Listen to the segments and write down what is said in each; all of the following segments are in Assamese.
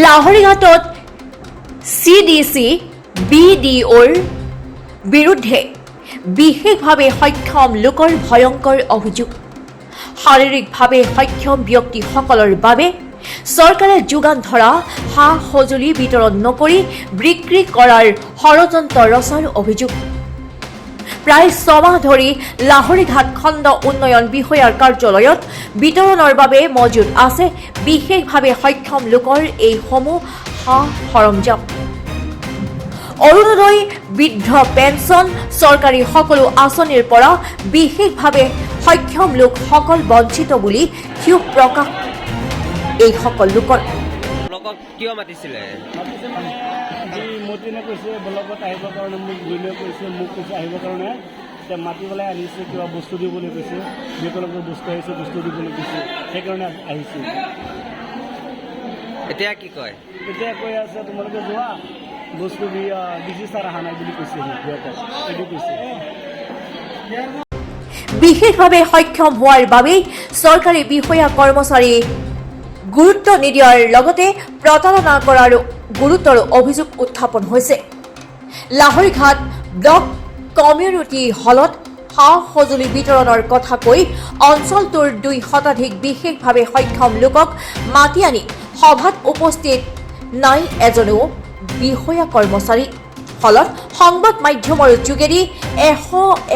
লাহৰীঘাটত চিডিচি বিডিঅ'ৰ বিৰুদ্ধে বিশেষভাৱে সক্ষম লোকৰ ভয়ংকৰ অভিযোগ। শাৰীৰিকভাৱে সক্ষম ব্যক্তিসকলৰ বাবে চৰকাৰে যোগান ধৰা সা সঁজুলি বিতৰণ নকৰি বিক্ৰী কৰাৰ ষড়যন্ত্ৰ ৰচাৰ অভিযোগ। প্ৰায় 6 মাহ ধৰি লাহৰীঘাট খণ্ড উন্নয়ন বিষয়াৰ কাৰ্যালয়ত বিতৰণৰ বাবে মজুত আছে বিশেষভাৱে সক্ষম লোকৰ এইসমূহ সা সৰঞ্জাম। অৰুণোদয়, বৃদ্ধ পেঞ্চন, চৰকাৰী সকলো আঁচনিৰ পৰা বিশেষভাৱে সক্ষম লোকসকল বঞ্চিত বুলি ক্ষোভ প্ৰকাশ এইসকল লোকৰ। ব্লকত কিয় মাতিছিলে? মাতিছে মানে যি মতিনে কৈছে ব্লকত আহিবৰ কাৰণে, মোক গুইনে কৈছে, মোক কৈছে আহিবৰ কাৰণে। এতিয়া মাতি পেলাই আনিছে, কিবা বস্তু দিবলৈ কৈছে, বিকলাংগৰ বস্তু আহিছে, বস্তু দিবলৈ কৈছে, সেইকাৰণে আহিছোঁ। এতিয়া কি কয়? এতিয়া কৈ আছে তোমালোকে যোৱা, বস্তু ডি চি ছাৰ অহা নাই বুলি কৈছে সিহঁতক, এইটো কৈছে। বিশেষভাৱে সক্ষম হোৱাৰ বাবেই চৰকাৰী বিষয়া কৰ্মচাৰী গুৰুত্ব নিদিয়াৰ লগতে প্ৰতাৰণা কৰাৰ গুৰুতৰ অভিযোগ উত্থাপন হৈছে। লাহৰীঘাট ব্লক কমিউনিটি হলত সা সঁজুলি বিতৰণৰ কথা কৈ অঞ্চলটোৰ 2 শতাধিক বিশেষভাৱে সক্ষম লোকক মাতি আনি সভাত উপস্থিত নাই এজনো বিষয়া কৰ্মচাৰী। ফলত সংবাদ মাধ্যমৰ যোগেদি এশ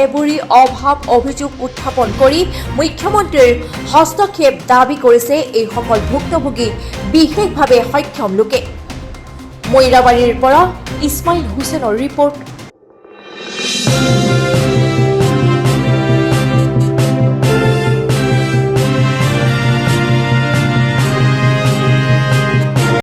এবুৰি অভাৱ অভিযোগ উত্থাপন কৰি মুখ্যমন্ত্ৰীৰ হস্তক্ষেপ দাবী কৰিছে এইসকল ভুক্তভোগী বিশেষভাৱে সক্ষম লোকে। মৈৰাবাৰীৰ পৰা ইছমাইল হুছেইনৰ ৰিপৰ্ট।